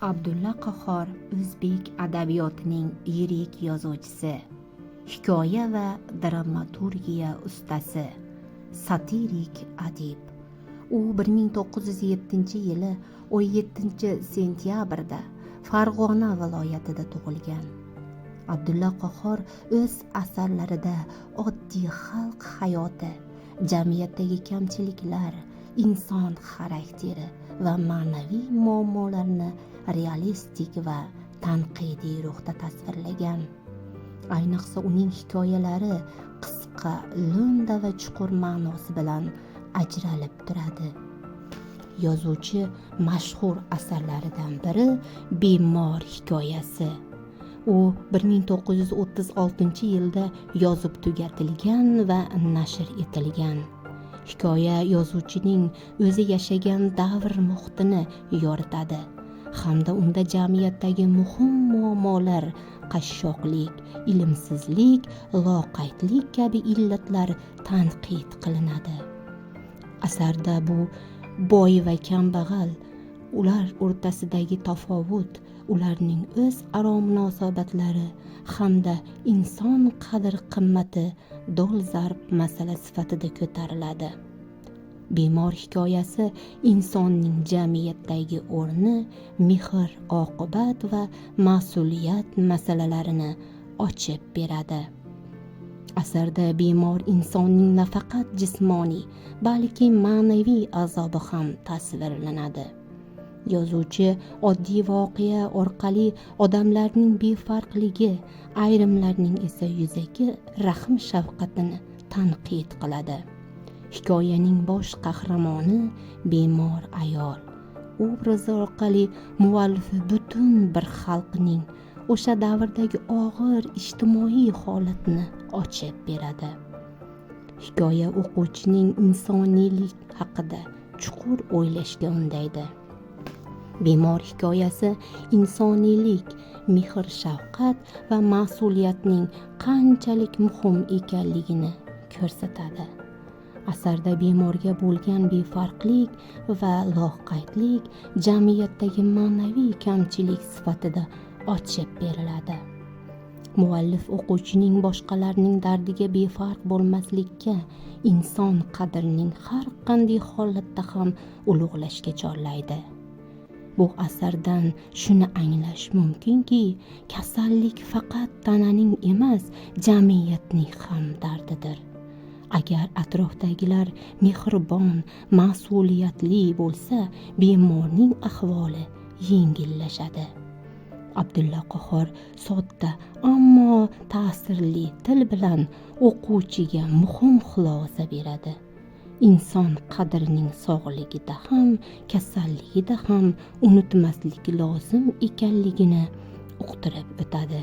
Abdulla Qahhor o'zbek adabiyotining yirik yozuvchisi, hikoya va dramaturgiya ustasi, satirik adib. U 1907-yili 17-sentyabrda Farg'ona viloyatida tug'ilgan. Abdulla Qahhor o'z asarlarida oddiy xalq hayoti, jamiyatdagi kamchiliklar, inson xarakteri va ma'naviy muammolarni realistik va tanqidiy ruhda tasvirlagan. Ayniqsa uning hikoyalari qisqa, lo'nda va chuqur ma'nosi bilan ajralib turadi. Yozuvchi mashhur asarlaridan biri Bemor hikoyasi. U 1936-yilda yozib tugatilgan va nashr etilgan. Hikoya yozuvchining o'zi yashagan davr muhitini yoritadi hamda unda jamiyatdagi muhim muammolar, qashshoqlik, ilmsizlik, loqaydlik kabi illatlar tanqid qilinadi. Asarda bu boy va kambag'al, ular o'rtasidagi tafovut, ularning o'zaro munosabatlari hamda inson qadr-qimmati dolzarb masala sifatida ko'tariladi. Bemor hikoyasi insonning jamiyatdagi o'rni, mehr, oqibat va mas'uliyat masalalarini ochib beradi. Asarda bemor insonning nafaqat jismoniy, balki ma'naviy azobi ham tasvirlanadi. Yozuvchi oddiy voqea orqali odamlarning befarqligi, ayrimlarning esa yuzaki rahm-shafqatini tanqid qiladi. Hikoyaning bosh qahramoni bemor ayol obrazi orqali muallif butun bir xalqning o'sha davrdagi og'ir ijtimoiy holatni ochib beradi. Hikoya o'quvchining insoniylik haqida chuqur o'ylashga undaydi. Bemor hikoyasi insoniylik, mehr-shafqat va mas'uliyatning qanchalik muhim ekanligini ko'rsatadi. Asarda bemorga bo'lgan befarqlik va loqaydlik jamiyatdagi ma'naviy kamchilik sifatida ochib beriladi. Muallif o'quvchining boshqalarning dardiga befarq bo'lmaslikka, inson qadrining har qanday holatda ham ulug'lashga chorlaydi. Bu asardan shuni anglash mumkinki, kasallik faqat tananing emas, jamiyatning ham dardidir. Agar atrofdagilar mehribon, mas'uliyatli bo'lsa, bemorning ahvoli yengillashadi. Abdulla Qahhor sodda, ammo ta'sirli til bilan o'quvchiga muhim xulosa beradi. Inson qadrining sog'ligida ham, kasalligida ham unutmaslik lozim ekanligini uqtirib o'tadi.